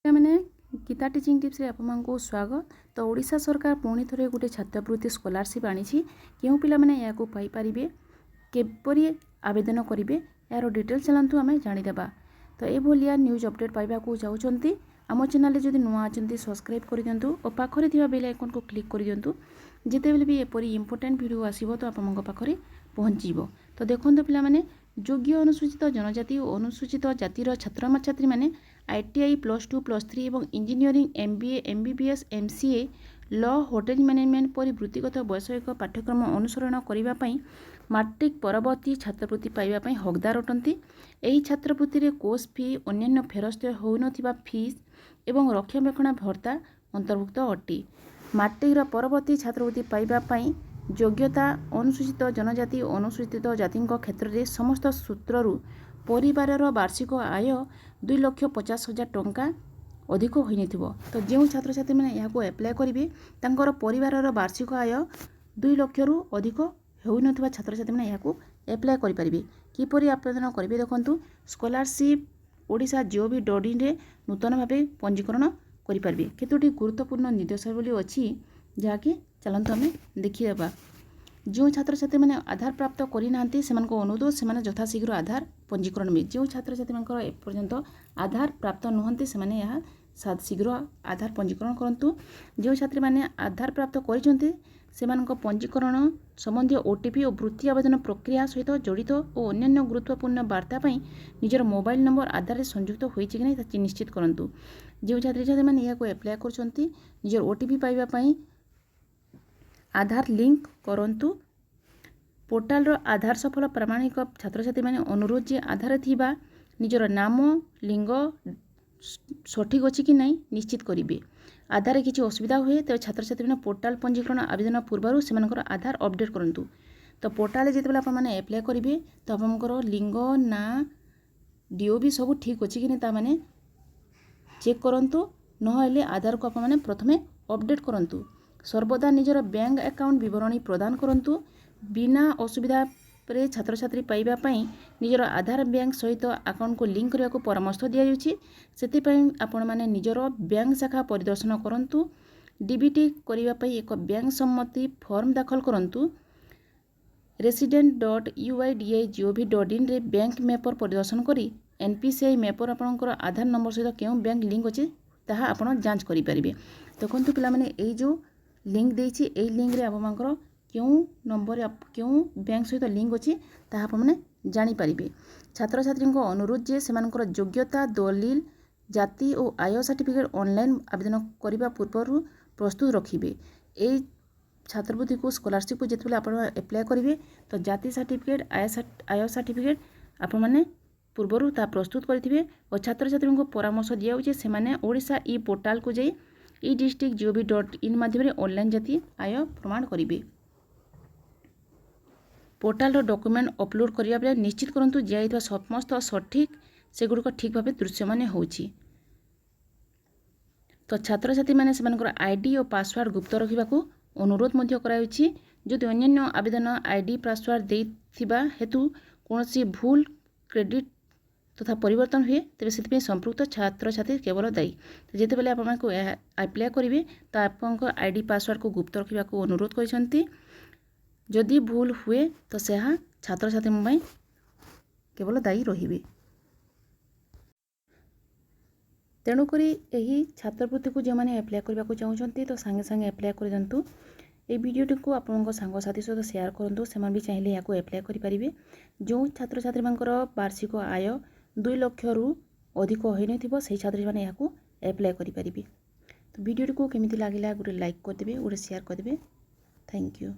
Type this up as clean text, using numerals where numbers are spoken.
ପିଲାମାନେ, ଗୀତା ଟିଚିଂ ଟିପ୍ସରେ ଆପଣମାନଙ୍କୁ ସ୍ୱାଗତ। ତ ଓଡ଼ିଶା ସରକାର ପୁଣି ଥରେ ଗୋଟେ ଛାତ୍ରବୃତ୍ତି ସ୍କଲାରସିପ୍ ଆଣିଛି। କେଉଁ ପିଲାମାନେ ଏହାକୁ ପାଇପାରିବେ, କିପରି ଆବେଦନ କରିବେ, ଏହାର ଡିଟେଲ୍ସ ଚାଲନ୍ତୁ ଆମେ ଜାଣିଦେବା। ତ ଏଭଳିଆ ନ୍ୟୁଜ୍ ଅପଡ଼େଟ୍ ପାଇବାକୁ ଚାହୁଁଛନ୍ତି, ଆମ ଚ୍ୟାନେଲରେ ଯଦି ନୂଆ ଅଛନ୍ତି, ସବସ୍କ୍ରାଇବ୍ କରିଦିଅନ୍ତୁ ଓ ପାଖରେ ଥିବା ବେଲ୍ ଆଇକନ୍କୁ କ୍ଲିକ୍ କରିଦିଅନ୍ତୁ। ଯେତେବେଳେ ବି ଏପରି ଇମ୍ପୋର୍ଟାଣ୍ଟ ଭିଡ଼ିଓ ଆସିବ, ତ ଆପଣଙ୍କ ପାଖରେ ପହଞ୍ଚିଯିବ। ତ ଦେଖନ୍ତୁ ପିଲାମାନେ, ଯୋଗ୍ୟ ଅନୁସୂଚିତ ଜନଜାତି ଓ ଅନୁସୂଚିତ ଜାତିର ଛାତ୍ରଛାତ୍ରୀମାନେ ITI, +2, +3 ଏବଂ engineering, MBA, MBBS, MCA, law, hotel management ପରି ବୃତ୍ତିଗତ ବୈଷୟିକ ପାଠ୍ୟକ୍ରମ ଅନୁସରଣ କରିବା ପାଇଁ ମାଟ୍ରିକ ପରବର୍ତ୍ତୀ ଛାତ୍ରବୃତ୍ତି ପାଇବା ପାଇଁ ହକଦାର ଅଟନ୍ତି। ଏହି ଛାତ୍ରବୃତ୍ତିରେ କୋର୍ସ ଫି, ଅନ୍ୟାନ୍ୟ ଫେରସ୍ତ ହେଉନଥିବା ଫିସ୍ ଏବଂ ରକ୍ଷଣାବେକ୍ଷଣ ଭତ୍ତା ଅନ୍ତର୍ଭୁକ୍ତ ଅଟେ। ମାଟ୍ରିକର ପରବର୍ତ୍ତୀ ଛାତ୍ରବୃତ୍ତି ପାଇବା ପାଇଁ ଯୋଗ୍ୟତା: ଅନୁସୂଚିତ ଜନଜାତି ଓ ଅନୁସୂଚିତ ଜାତିଙ୍କ କ୍ଷେତ୍ରରେ ସମସ୍ତ ସୂତ୍ରରୁ ପରିବାରର ବାର୍ଷିକ ଆୟ 2,50,000 ଟଙ୍କା ଅଧିକ ହୋଇନଥିବ। ତ ଯେଉଁ ଛାତ୍ରଛାତ୍ରୀମାନେ ଏହାକୁ ଆପ୍ଲାଏ କରିବେ, ତାଙ୍କର ପରିବାରର ବାର୍ଷିକ ଆୟ 2 ଲକ୍ଷରୁ ଅଧିକ ହେଉନଥିବା ଛାତ୍ରଛାତ୍ରୀମାନେ ଏହାକୁ ଆପ୍ଲାଏ କରିପାରିବେ। କିପରି ଆବେଦନ କରିବେ ଦେଖନ୍ତୁ। ସ୍କଲାରସିପ୍ ଓଡ଼ିଶା gov.inରେ ନୂତନ ଭାବେ ପଞ୍ଜୀକରଣ କରିପାରିବେ। କେତୋଟି ଗୁରୁତ୍ୱପୂର୍ଣ୍ଣ ନିର୍ଦ୍ଦେଶାବଳୀ ଅଛି, ଯାହାକି ଚାଲନ୍ତୁ ଆମେ ଦେଖିଦେବା। ଯେଉଁ ଛାତ୍ରଛାତ୍ରୀମାନେ ଆଧାର ପ୍ରାପ୍ତ କରିନାହାନ୍ତି, ସେମାନଙ୍କୁ ଅନୁରୋଧ, ସେମାନେ ଯଥାଶୀଘ୍ର ଆଧାର ପଞ୍ଜୀକରଣ ନେବେ। ଯେଉଁ ଛାତ୍ରଛାତ୍ରୀମାନଙ୍କର ଏପର୍ଯ୍ୟନ୍ତ ଆଧାର ପ୍ରାପ୍ତ ନୁହନ୍ତି, ସେମାନେ ଏହା ଶୀଘ୍ର ଆଧାର ପଞ୍ଜୀକରଣ କରନ୍ତୁ। ଯେଉଁ ଛାତ୍ରୀମାନେ ଆଧାର ପ୍ରାପ୍ତ କରିଛନ୍ତି, ସେମାନଙ୍କ ପଞ୍ଜୀକରଣ ସମ୍ବନ୍ଧୀୟ ଓଟିପି ଓ ବୃତ୍ତି ଆବେଦନ ପ୍ରକ୍ରିୟା ସହିତ ଜଡ଼ିତ ଓ ଅନ୍ୟାନ୍ୟ ଗୁରୁତ୍ୱପୂର୍ଣ୍ଣ ବାର୍ତ୍ତା ପାଇଁ ନିଜର ମୋବାଇଲ ନମ୍ବର ଆଧାରରେ ସଂଯୁକ୍ତ ହୋଇଛି କି ନାହିଁ, ତାହା ନିଶ୍ଚିତ କରନ୍ତୁ। ଯେଉଁ ଛାତ୍ରଛାତ୍ରୀମାନେ ଏହାକୁ ଆପ୍ଲାଏ କରୁଛନ୍ତି, ନିଜର ଓଟିପି ପାଇବା ପାଇଁ ଆଧାର ଲିଙ୍କ କରନ୍ତୁ। ପୋର୍ଟାଲର ଆଧାର ସଫଳ ପ୍ରାମାଣିକ ଛାତ୍ରଛାତ୍ରୀମାନେ ଅନୁରୋଧ ଯେ ଆଧାରରେ ଥିବା ନିଜର ନାମ, ଲିଙ୍ଗ ସଠିକ୍ ଅଛି କି ନାହିଁ ନିଶ୍ଚିତ କରିବେ। ଆଧାରରେ କିଛି ଅସୁବିଧା ହୁଏ, ତେବେ ଛାତ୍ରଛାତ୍ରୀମାନେ ପୋର୍ଟାଲ ପଞ୍ଜୀକରଣ ଆବେଦନ ପୂର୍ବରୁ ସେମାନଙ୍କର ଆଧାର ଅପଡ଼େଟ୍ କରନ୍ତୁ। ତ ପୋର୍ଟାଲରେ ଯେତେବେଳେ ଆପଣମାନେ ଆପ୍ଲାଏ କରିବେ, ତ ଆପଣଙ୍କର ଲିଙ୍ଗ, ନାଁ, ଡିଓବି ସବୁ ଠିକ୍ ଅଛି କି ନାହିଁ, ତାମାନେ ଚେକ୍ କରନ୍ତୁ। ନହେଲେ ଆଧାରକୁ ଆପଣମାନେ ପ୍ରଥମେ ଅପଡ଼େଟ୍ କରନ୍ତୁ। ସର୍ବଦା ନିଜର ବ୍ୟାଙ୍କ ଆକାଉଣ୍ଟ ବିବରଣୀ ପ୍ରଦାନ କରନ୍ତୁ। ବିନା ଅସୁବିଧାରେ ଛାତ୍ରଛାତ୍ରୀ ପାଇବା ପାଇଁ ନିଜର ଆଧାର ବ୍ୟାଙ୍କ ସହିତ ଆକାଉଣ୍ଟକୁ ଲିଙ୍କ କରିବାକୁ ପରାମର୍ଶ ଦିଆଯାଉଛି। ସେଥିପାଇଁ ଆପଣମାନେ ନିଜର ବ୍ୟାଙ୍କ ଶାଖା ପରିଦର୍ଶନ କରନ୍ତୁ। ଡିବିଟି କରିବା ପାଇଁ ଏକ ବ୍ୟାଙ୍କ ସମ୍ମତି ଫର୍ମ ଦାଖଲ କରନ୍ତୁ। resident.uidai.gov.inରେ ବ୍ୟାଙ୍କ ମ୍ୟାପର ପରିଦର୍ଶନ କରି ଏନ୍ପିସିଆଇ ମ୍ୟାପର ଆପଣଙ୍କର ଆଧାର ନମ୍ବର ସହିତ କେଉଁ ବ୍ୟାଙ୍କ ଲିଙ୍କ ଅଛି, ତାହା ଆପଣ ଯାଞ୍ଚ କରିପାରିବେ। ଦେଖନ୍ତୁ ପିଲାମାନେ, ଏଇ ଯେଉଁ ଲିଙ୍କ ଦେଇଛି, ଏଇ ଲିଙ୍କରେ ଆପଣଙ୍କର କେଉଁ ନମ୍ବର କେଉଁ ବ୍ୟାଙ୍କ ସହିତ ଲିଙ୍କ ଅଛି, ତାହା ଆପଣମାନେ ଜାଣିପାରିବେ। ଛାତ୍ରଛାତ୍ରୀଙ୍କ ଅନୁରୋଧ ଯେ ସେମାନଙ୍କର ଯୋଗ୍ୟତା ଦଲିଲ, ଜାତି ଓ ଆୟ ସାର୍ଟିଫିକେଟ୍ ଅନଲାଇନ୍ ଆବେଦନ କରିବା ପୂର୍ବରୁ ପ୍ରସ୍ତୁତ ରଖିବେ। ଏଇ ଛାତ୍ରବୃତ୍ତିକୁ, ସ୍କଲାରସିପ୍କୁ ଯେତେବେଳେ ଆପଣ ଆପ୍ଲାଏ କରିବେ, ତ ଜାତି ସାର୍ଟିଫିକେଟ୍, ଆୟ ସାର୍ଟିଫିକେଟ୍ ଆପଣମାନେ ପୂର୍ବରୁ ତାହା ପ୍ରସ୍ତୁତ କରିଥିବେ। ଓ ଛାତ୍ରଛାତ୍ରୀଙ୍କୁ ପରାମର୍ଶ ଦିଆଯାଉଛି, ସେମାନେ ଓଡ଼ିଶା ଇ ପୋର୍ଟାଲକୁ ଯାଇ ଇ ଡିଷ୍ଟ୍ରିକ୍ଟ gov.in ମାଧ୍ୟମରେ ଅନଲାଇନ୍ ଜାତି ଆୟ ପ୍ରମାଣ କରିବେ। ପୋର୍ଟାଲର ଡକୁମେଣ୍ଟ ଅପଲୋଡ଼ କରିବା ବେଳେ ନିଶ୍ଚିତ କରନ୍ତୁ, ଦିଆଯାଇଥିବା ସମସ୍ତ ସଠିକ୍, ସେଗୁଡ଼ିକ ଠିକ୍ ଭାବେ ଦୃଶ୍ୟମାନ ହେଉଛି। ତ ଛାତ୍ରଛାତ୍ରୀମାନେ ସେମାନଙ୍କର ଆଇଡି ଓ ପାସୱାର୍ଡ଼ ଗୁପ୍ତ ରଖିବାକୁ ଅନୁରୋଧ ମଧ୍ୟ କରାଯାଉଛି। ଯଦି ଅନ୍ୟାନ୍ୟ ଆବେଦନ ଆଇଡି, ପାସୱାର୍ଡ଼ ଦେଇଥିବା ହେତୁ କୌଣସି ଭୁଲ କ୍ରେଡ଼ିଟ୍ ତଥା ପରିବର୍ତ୍ତନ ହୁଏ, ତେବେ ସେଥିପାଇଁ ସମ୍ପୃକ୍ତ ଛାତ୍ରଛାତ୍ରୀ କେବଳ ଦାୟୀ। ଯେତେବେଳେ ଆପଣଙ୍କୁ ଏହା ଆପ୍ଲାଏ କରିବେ, ତ ଆପଣଙ୍କ ଆଇଡି, ପାସୱାର୍ଡ଼କୁ ଗୁପ୍ତ ରଖିବାକୁ ଅନୁରୋଧ କରିଛନ୍ତି। ଯଦି ଭୁଲ ହୁଏ, ତ ସେହା ଛାତ୍ରଛାତ୍ରୀଙ୍କ ପାଇଁ କେବଳ ଦାୟୀ ରହିବେ। ତେଣୁକରି ଏହି ଛାତ୍ରବୃତ୍ତିକୁ ଯେଉଁମାନେ ଆପ୍ଲାଏ କରିବାକୁ ଚାହୁଁଛନ୍ତି, ତ ସାଙ୍ଗେ ସାଙ୍ଗେ ଆପ୍ଲାଏ କରିଦିଅନ୍ତୁ। ଏହି ଭିଡ଼ିଓଟିକୁ ଆପଣଙ୍କ ସାଙ୍ଗସାଥି ସହିତ ସେୟାର କରନ୍ତୁ। ସେମାନେ ବି ଚାହିଁଲେ ଏହାକୁ ଆପ୍ଲାଏ କରିପାରିବେ। ଯେଉଁ ଛାତ୍ରଛାତ୍ରୀମାନଙ୍କର ବାର୍ଷିକ ଆୟ 2 ଲକ୍ଷରୁ ଅଧିକ ହୋଇନଥିବ, ସେହି ଛାତ୍ରୀମାନେ ଏହାକୁ ଆପ୍ଲାଏ କରିପାରିବେ। ତ ଭିଡ଼ିଓଟିକୁ କେମିତି ଲାଗିଲା, ଗୋଟେ ଲାଇକ୍ କରିଦେବେ, ଗୋଟେ ସେୟାର କରିଦେବେ। Thank you.